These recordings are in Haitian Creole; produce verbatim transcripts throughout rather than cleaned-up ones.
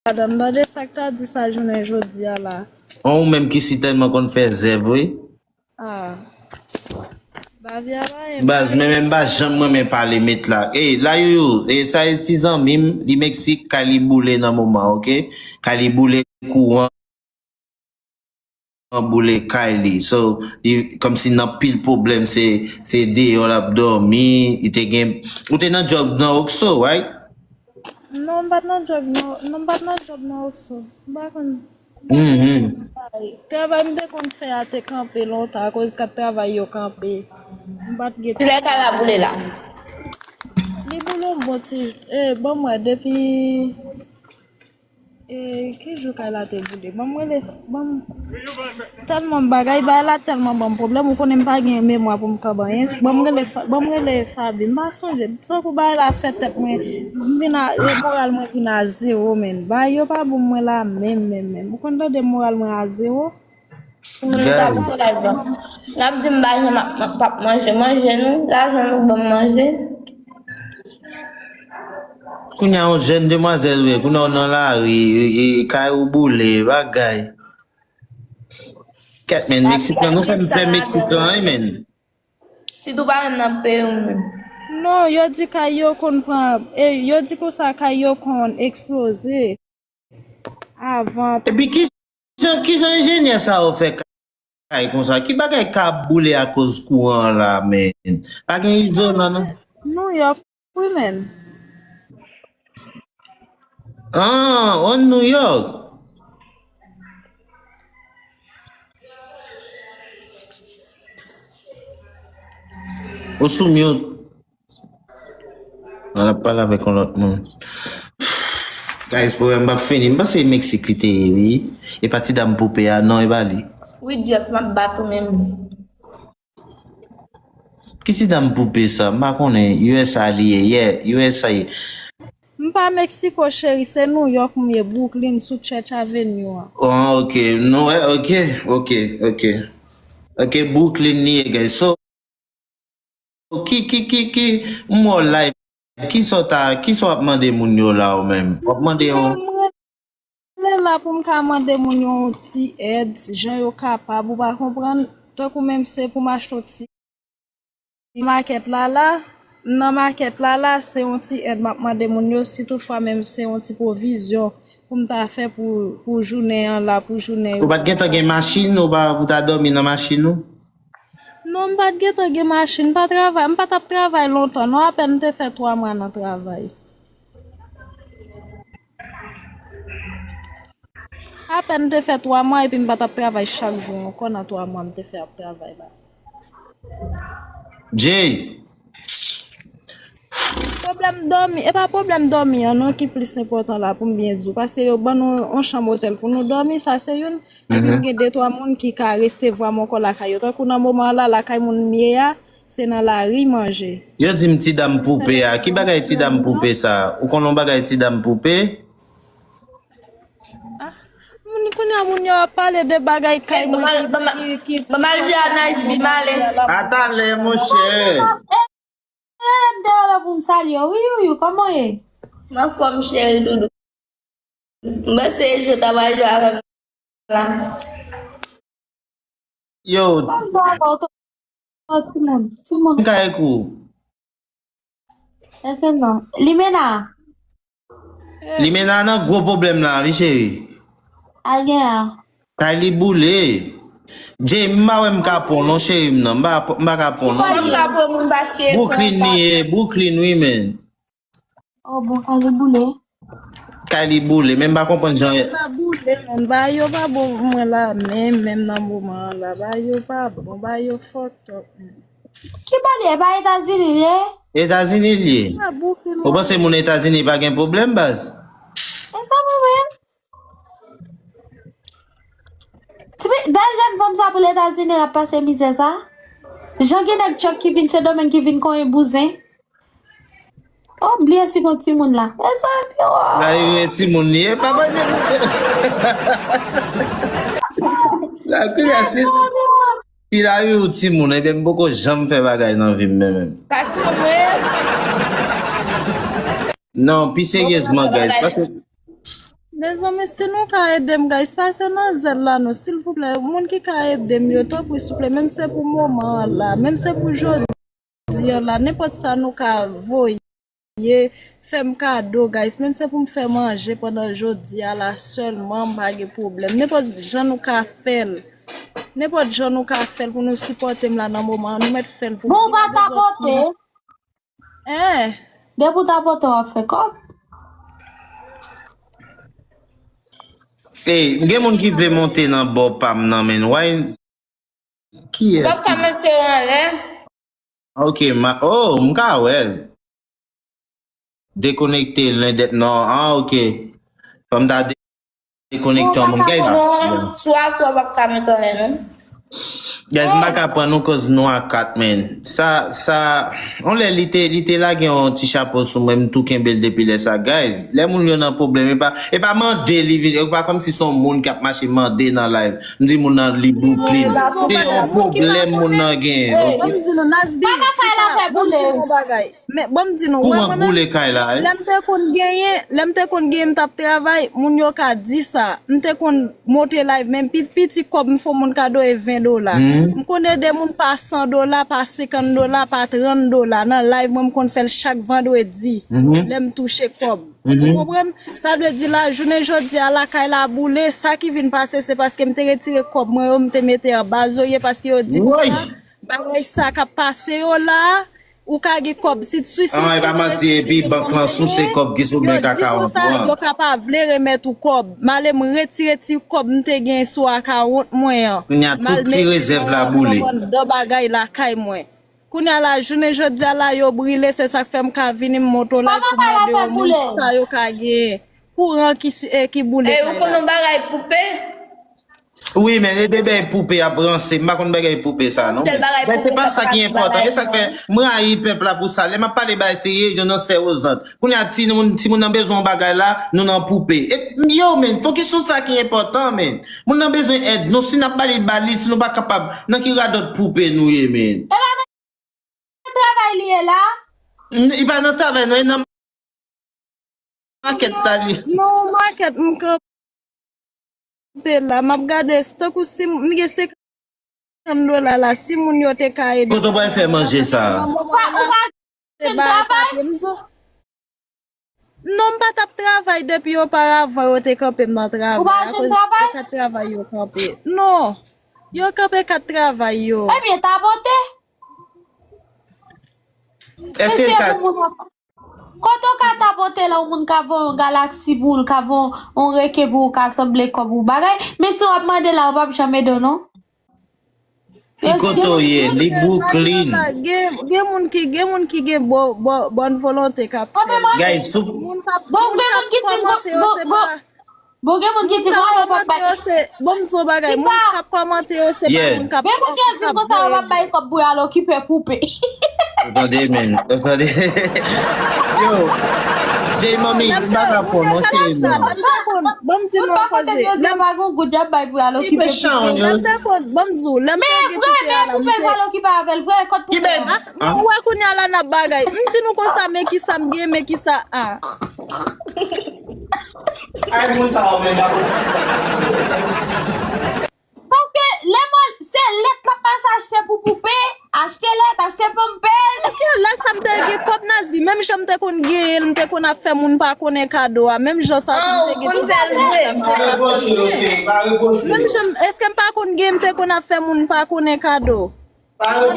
madanm, tande sa k ta di sa jounen jodi a la. An, ou menm ki si tèlman konn fè zèv, wi. Ah. Bavya pa renmen. Baz, men menm pa janm renmen pale met la. Ey, la Youyou, e sa e ti zanmi m, li Meksik, kay li boule nan moman, oke? Kay li boule kouran, boule kay li. So, li kòmsi nan pil pwoblèm, se, se deyò l ap dòmi, li te gen, ou te nan djòb nan Okso, right? Non, m pa t nan djòb nan, non, m pa t nan djòb nan Okso. M pa konn. Mhm. Travay m te konn fè a te kanpe lontan, akoz k ap travay yo kanpe. M pa t gen. Kilè kay la boule la? Li boule yon bon ti, eh, ban m wè, depi, eh, ki jou kay la te boule? Ban m rele, ban m, tèlman bagay, bagay la tèlman ban m pwoblèm, ou konnen m pa gen memwa pou m kab anyen. Ban m rele, Fa- ban m rele Fabi, m pa sonje. Tankou bagay la fè tèt mwen, m vin a, e moral mwen vin a zewo, men. Bagay yo pa bon mwen la, menm, menm, menm. Ou konn tande moral mwen a zewo? Moun ta pou sou live la. N ap di m ba jan m ap- m ap- p ap manje, manje nou, lajan nou ban m manje. Kounye a yon jèn demwazèl, wi, kounye a w nan lari, e, e, kay ou boule, bagay. Kèt, men, Meksik lan, nou fè m pè Meksik lan, wi, men. Sitou pa menm nan peyi w menm. Non, yo di kay yo konn pran, e, yo di konsa kay yo konn eksploze avan. Epi ki jan, ki jan enjenyè sa yo fè kay konsa? Ki bagay ka ap boule akoz kouran an la, men? Pa gen izolan, non? New York, wi, men. Ah, on New York. Ou sou mute. An ap pale avèk yon lòt moun. Guys, pwoblèm pa fini. M panse Meksik li te ye, wi. E pa ti dam poupe a, non, e pa li. Wi, Jeff, m ap bat ou menm. Ki ti dam poupe sa? M pa konnen. U S A li ye, yeah, U S A. M pa Meksiko, cheri, se New York m ye, Brooklyn, sou Church Avenue an. Oh, ok. Non, eh, ok, ok, ok. Ok, Brooklyn li ye, guys. So, ki, ki, ki, ki, m wè w live. Ki sa w ta, ki sa w ap mande moun yo la, ou menm? W ap mande yon Mwen rele la pou m ka mande moun yo yon ti èd, jan yo kapab, ou pa konprann? Tankou menm se pou m achte yon ti makèt la la, m nan makèt la la, se yon ti èd m ap mande moun yo, si toutfwa menm se yon ti pwovizyon pou m ta fè pou, pou jounen an la, pou jounen yo. Ou pa t gentan gen machin, ou pa, ou ta dòmi nan machin ou? Non, m pa t gentan gen machin, m pa travay, m pa t ap travay lontan, non, apèn m te fè twa mwa nan travay. Apèn m te fè twa mwa epi m pa t ap travay chak jou ankò nan twa mwa m te fè ap travay la. Jay, Pwoblèm dòmi, e pa pwoblèm dòmi an non ki plis enpòtan la pou m byen di w, paske yo ban nou yon chanm otèl pou nou dòmi, sa se youn. Epi m gen de twa moun ki ka resevwa m ankò lakay yo. Tankou nan moman an la, lakay moun m ye a, se nan lari manje. Yo di m ti dam poupe a. Ki bagay ti dam poupe sa? Ou konn yon bagay ti dam poupe? Ah, moun kounye a moun yo ap pale de bagay kay mwen ki, ki, ki, Ban m al di a Nice P m ale. Atalè, monchè. E, m te rele pou m salye w. Wi, wi, wi, kòman w ye? M anfòm, cheri doudou. M panse jwe ta pral jwe avè m la. Yo, Kòman w ye? Timoun, timoun. Kay kou. Eske non? Limena. Limena nan gwo pwoblèm la, wi, cheri. Al gen a. Kay li boule. Jay, m pa wè m ka pon non, cheri m nan. M pa, m pa ka pon non. Mwen m ka pran moun paske Brooklyn li ye, Brooklyn, wi, men. Oh, bon, kay li boule. Kay li boule, men m pa konprann jan. Pa boule, men bagay yo pa bon pou mwen la, menm, menm nan moman an la, bagay yo pa bon, bagay yo fucked up, men. Ki bò l ye? E pa Etazini l ye? Etazini li ye. Pa bouke Ou panse moun Etazini pa gen pwoblèm, baz? E sa mwen menm. Ti fi, bèl jèn fanm sa pou Etazini l ap pase mizè sa. Jan gen nèg Chuck ki vin Sendomeng ki vin konyen bouzen. Oh, m bliye si gon timoun la. Mezanmi, oh. La yo e timoun li ye, papa de. La kounye a si, si la yo timoun, ebyen m poko janm fè bagay nan vi m, men menm. Pati mwen. Non, pi seryezman, guys, paske Mezanmi, si nou ka ede m, guys, pase nan zèl la non, silvouplè. Moun ki ka ede m yo, tanpri, souple, menm se pou moman an la, menm se pou jodi an la, nenpòt sa nou ka voye, fè m kado, guys, menm se pou m fè manje pandan jodi a la sèlman, m pa gen pwoblèm. Nenpòt jan nou ka fè l, nenpòt jan nou ka fè l pou nou sipòte m la nan moman an, nou mèt fè l pou mwen. Bon, ou pa tapote. Eh. Depi w tapote, w ap fè kòb. Ey, gen moun ki vle monte nan bò pa m nan, men why? Kiyès ki? Pap ka mete yo anlè. Ok, ma, oh, m ka wè l. Dekonekte, len de, non, ah, ok. Fò m ta de- dekonekte yon moun. Guys, sou akwè w pap ka mete anlè non. Guys, m pa ka pran nou koz nou a kat, men. Sa, sa, on lè li te, li te lage yon ti chapo sou mwen, m tou kenbe l depi lè sa. Guys, lè moun yo nan pwoblèm, e pa, e pa mande li vin, e pa kòmsi se yon moun k ap mache mande nan live. M di moun nan li Brooklyn. Se yon pwoblèm moun nan genyen, ok? Ban m di nou, Nasbi, ti pa, ban m di nou yon bagay. Men, ban m di nou, wè mwen menm, lè m te konn genyen, lè m te konn genyen, m t ap travay, moun yo ka di sa. M te konn monte live, men pi, pi ti kòb m fè moun kado e ven dola. M konn ede moun pa san dola, pa senkant dola, pa trant dola. Nan live mwen, m konn fè l chak vandredi, lè m touche kòb. Ou konprann? Sa vle di la, jounen jodi a, lakay la boule. Sa ki vin pase, se paske m te retire kòb mwen yo, m te mete anba zorye, paske yo di konsa, bagay sa k ap pase yo la, ou ka gen kòb, si, si, si, si, pa manti, epi bank lan souse kòb ki sou men kaka w an. Yo ka pa vle remèt ou kòb. M ale m retire ti kòb m te gen sou akawont mwen an. Kounye a, tout ti rezèv la boule. Anndan bagay lakay mwen. Kounye a la, jounen jodi a la, yo brile, se sa k fè m ka vini, m monte w live pou mande yo moun sa yo ka genyen. Kouran ki, ki boule kay la. Ou konn yon bagay poupe? Wi, men e de bagay poupe ap ranse. M pa konn bagay poupe sa non. Men se pa sa ki enpòtan. E sa k fè m rayi pèp la pou sa. Lè m ap pale bagay serye, yo nan sè ozant. Kounye a, timoun, timoun nan bezwen yon bagay la, nou nan poupe. E, yo, men, fokis sou sa ki enpòtan, men. Moun nan bezwen èd nou. Si n ap ba li, ba li. Si nou pa kapab, nan ki radòt poupe nou ye, men? Travay li ye la? Li pa nan travay, non, li nan makèt la li. Non, makèt, m kanpe la, m ap gade, tankou si m gen senkant dola la, si moun yo te ka ede. Kote w pral fè manje sa? Ou pa, ou pa jwenn travay? Non, m pa t ap travay depi oparavan yo te kanpe m nan travay. Ou pa jwenn travay? Akoz e kat travay yo kanpe. Non. Yo kanpe kat travay yo. Ebyen, tapote. Èske e kat... Kote w ka tapote la, yon moun ka voye yon galaksi pou ou, l ka voye yon reken pou ou, ka sanble kòb ou bagay. Men si w ap mande la, yo p ap janm ede w, non. Ki kote w ye? Li Brooklyn. Gen, gen moun ki, gen moun ki gen bo-, bo-, bòn volonte k ap fè l. Guys, sou... Moun k ap, bon, moun k ap kòmante yo, se pa, bon, gen moun ki di, bon, yo pa bay. Bon, m di w bagay, moun k ap kòmante yo, se pa moun k ap, k ap voye. Gen moun ki di konsa, yo p ap bay kòb pou y al okipe poupe. Ou tande, men. Ou tande? Yo, Jay Mami, m pa ka pwononse non. Bon, m di nou koze. Lè m pa gon goud y ap bay pou y al okipe poupe. Lè m te konn, bon, m di w, lè m te gen poupe a la, m te... Vre, men poupe pral okipe avè l, vre, kot poupe a? Ou wè kounye a la n ap bagay. M di nou konsa, men kisa m gen, men kisa a. Ay, moun sa yo menm pa konn. Paske lè mwen, se lèt k ap mache achte pou poupe, achte lèt, achte pampers. Ok, lè sa m te gen kòb Nasbi, menm jan m te konn genyen l, m te konn ap fè moun pa konnen kado a, menm jan sa tou m te gen ti kòb nan men m, m te konn ap fè moun. Menm jan m, èske m pa konn genyen, m te konn ap fè moun pa konnen kado. Talè,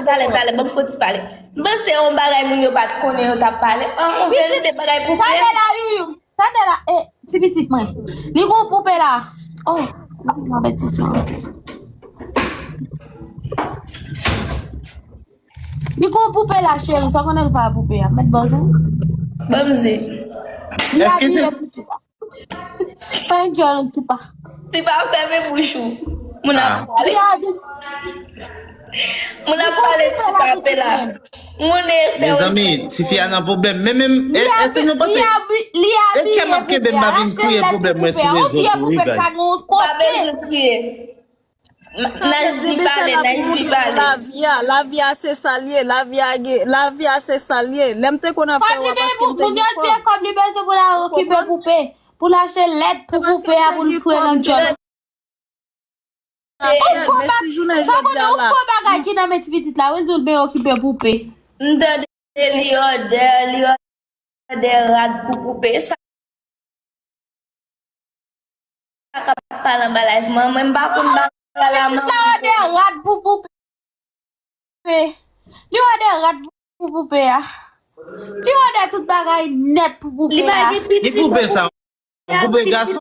talè, talè, ban m fè yon ti pale. M panse yon bagay moun yo pa t konnen yo t ap pale. An, yon verite bagay pou pale la, Yuyou. Tande la, e, ti pitit mwen. Li gon poupe la. Oh, m ap fè yon avètisman. Li gon poupe la, cheri. Sa w konnen l pa poupe a. Mèt bòzè. Ban m di. Li abiye piti la. Pa enjoy l, Tipa. Tipa, fèmen bouch ou. Moun ap pale. Moun ap pale, Tipa, pe la. Moun e sè. Mezanmi, tifi a nan pwoblèm. Men menm, èske nou panse e kè m ap kenbe m pa vin kriye pwoblèm mwen sou rezo tou, wi, guys. Pa bezwen kriye. Nice B pale, Nice B pale. Lavi a, lavi a se sa l ye, lavi a gen, lavi a se sa l ye. Lè m te konn ap fè w a paske m te gen kòb. Kòb li bezwen pou l al okipe poupe. Pou l achte lèt pou poupe a pou l foure nan djòl. Yon fo bagay ki nan men ti pitit la, wi, l di l ben okipe poupe. M tande li òdè, li òdè rad pou poupe. Sa k ap pale anba live mwen, mwen m pa konn bagay la, mwen. Li òdè rad pou poupe. Li òdè rad pou poupe a. Li òdè tout bagay nèt pou poupe a. Li pa gen pitit. Ki poupe sa? Yon poupe gason?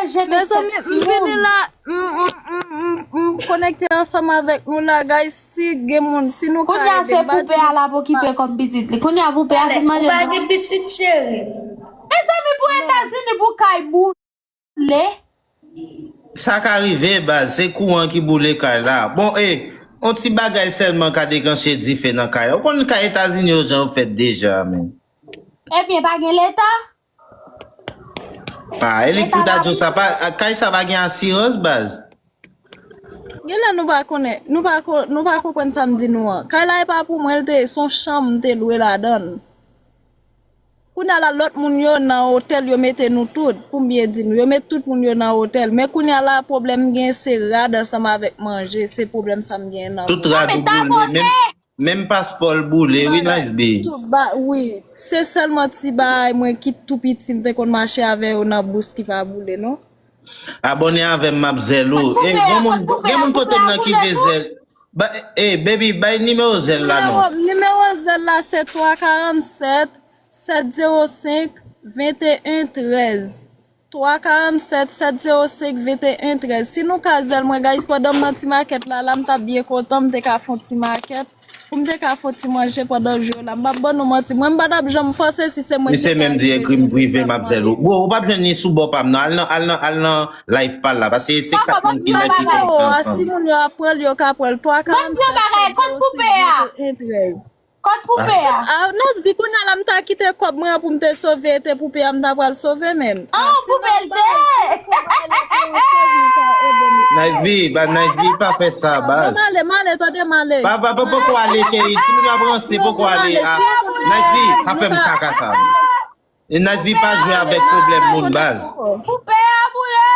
Mezanmi, m vini la, m, m, m, m, m konekte ansanm avèk nou la, guys. Si gen moun, si nou ka ede m, ba di nou. Kounye a se poupe a l ap okipe kòm pitit li. Kounye a poupe a fin manje. Ou pa gen pitit, cheri? Mezanmi, pou Etazini, pou kay boule. Sa ka rive, baz, se kouran ki boule kay la. Bon, e, yon ti bagay sèlman ka deklanche dife nan kay la. Ou konn kay Etazini yo jan yo fèt deja, men. Ebyen, pa gen leta? Ah, e li ki pou ta di w sa, pa, kay sa pa gen asirans, baz. Genlè nou pa konnen, nou pa ko-, nou pa konprann sa m di nou an. Kay la e pa pou mwen l te ye, se yon chanm m te lwe ladan l. Kounye a la, lòt moun yo nan otèl, yo mete nou tout, pou m byen di nou, yo met tout moun yo nan otèl. Men kounye a la, pwoblèm m gen, se rad ansanm avèk manje, se pwoblèm sa m gen nan. Tout rad ou boule, menm, menm paspò l boule, wi, Nice B. Tout ba-, wi. Se sèlman ti bagay mwen ki tou piti, m te konn mache avè yo nan bous ki pa boule, non. Abòne avè m, m ap zèl ou. E, gen moun, gen moun kote m nan ki vle zèl. Ba, e, baby, bay nimewo zèl la non. Nimewo, nimewo zèl la se twa karannsèt, sèt zewo senk, venteyen trèz. Twa karannsèt, sèt zewo senk, venteyen trèz. Si nou ka zèl mwen, guys, pandan m nan ti makèt la, la m t ap byen kontan, m te ka fè yon ti makèt. Pou m te ka fè yon ti manje pandan jou yo la. M p ap ban nou manti. Mwen, m pa t ap janm panse si se mwen ki te ka rive. Misye menm di ekri m prive, m ap zèl ou. Bro, ou p ap jwenn li sou bò pa m non. Al nan, al nan, al nan live pa l la. Paske se kat moun ki live ki konekte ansanm. Si moun yo ap pran l, yo ka pran l. Twa karannsèt, sèt zewo senk, venteyen trèz. Kòd poupe a. Ah, Nice B, kounye a la, m ta kite kòb mwen an pou m te sove, e te poupe a m ta pral sove, menm. Ah, poupe l te. Nice B, ba, Nice B, pa fè sa, baz. M ale, m ale, tande m ale. Pa, pa, pa, poko ale, cheri. Timoun yo ap ranse, poko ale. Ah, Nice B, pa fè m kaka sa. E Nice B pa jwe avèk pwoblèm moun, baz. Poupe a boule!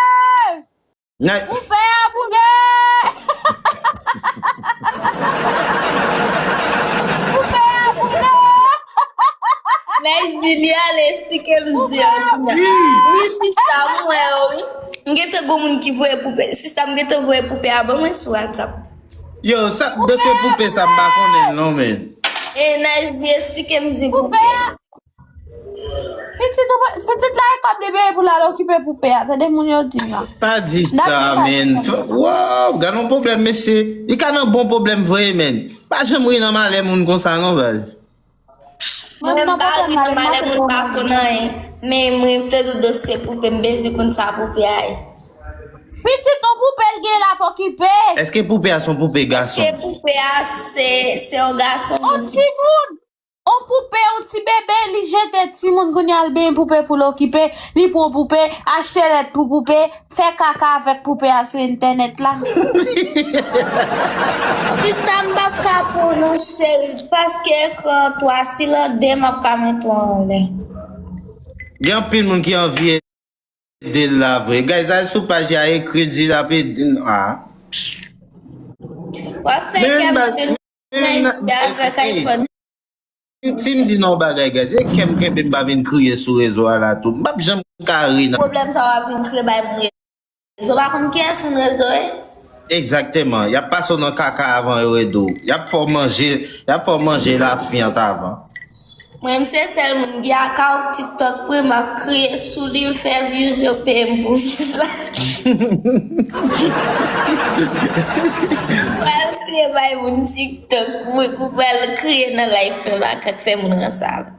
Poupe a boule! Poupe a boule! Nice B, li ale esplike m zi an. Wi, sista, m wè yo, wi. M gentan gon moun ki voye poupe. Sista, m gentan voye poupe a ban mwen sou WhatsApp. Yo, sa, dosye poupe sa, m pa konnen l non, men. E Nice B, esplike m zi poupe a. Pitit ou, pitit la e kòb li peye pou l al okipe poupe a, tande moun yo di m la. Pa di sa, men. Wow, gad yon pwoblèm, mesye. Li ka nan bon pwoblèm vre, men. Pa janm ri nan malè moun konsa non, baz. Mwen menm, m pa ri nan malè moun, pa konn anyen. Men mwen te dou dosye poupe, m bezwen konn sa poupe a ye. Pitit ou, poupe l gen l ap okipe. Èske poupe a se yon poupe gason? Èske poupe a se, se yon gason? On timoun. On poupe, on ti bebe, li jete timoun, kounye a l benyen poupe pou l okipe, li pran poupe, achte lèt pou poupe, fè kaka avèk poupe a sou entènèt la. Sista, m p ap ka pou non, cheri, paske ekran an twa, si l an de, m ap ka mete w anlè. Gen anpil moun ki anvi ede l la vre. Guys, al sou paj li a, ekri l, di l ap ede n, ah. W ap fè kè m vin nice avèk iPhone. Si, si m di nou yon bagay, guys, e kè m kenbe m pa vin kriye sou rezo a la tou. M p ap janm ka ri nan. Pwoblèm sa w ap vin kriye bay moun rezo. Ou pa konn kiyès moun rezo ye? Egzakteman. Y ap pase w nan kaka avan yo ede w. Y ap fè w manje, y ap fè w manje lafyant avan. Mwen, m se sèl moun ki akawont TikTok mwen, m ap kriye sou li, m fè views, yo peye m pou views la. Pral kriye bay moun TikTok, mwen pou pral kriye nan live fè makak, fè moun ranse avè m.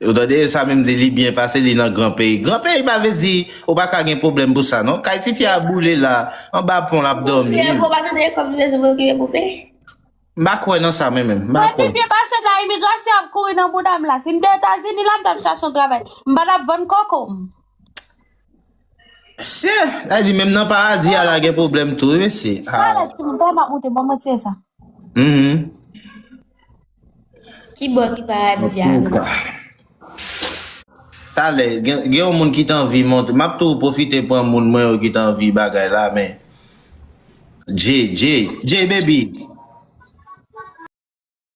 Ou tande sa menm di li byen pase li nan gran peyi. Gran peyi pa vle di ou pa ka gen pwoblèm pou sa non. Kay tifi a boule la, anba pon l ap dòmi. Frè, ou pa tande kòb li bezwen pou l okipe poupe? M pa kwè nan sa mwen menm. M pa kwè. Mwen, li byen pase la, imigrasyon ap kouri nan bouda m la. Si m te Etazini la, m t ap chache yon travay. M pa t ap vann koko m. Se, sa di menm nan paradi a la gen pwoblèm tou, wi, mesye. Ah. Talè, timoun, talè m ap monte, m ap montre sa. Mhm. Ki bò ki paradi a? Talè, gen gen yon moun ki t anvi monte. M ap tou pwofite pran moun mwen yo ki t anvi bagay la, men. J, J, J, baby.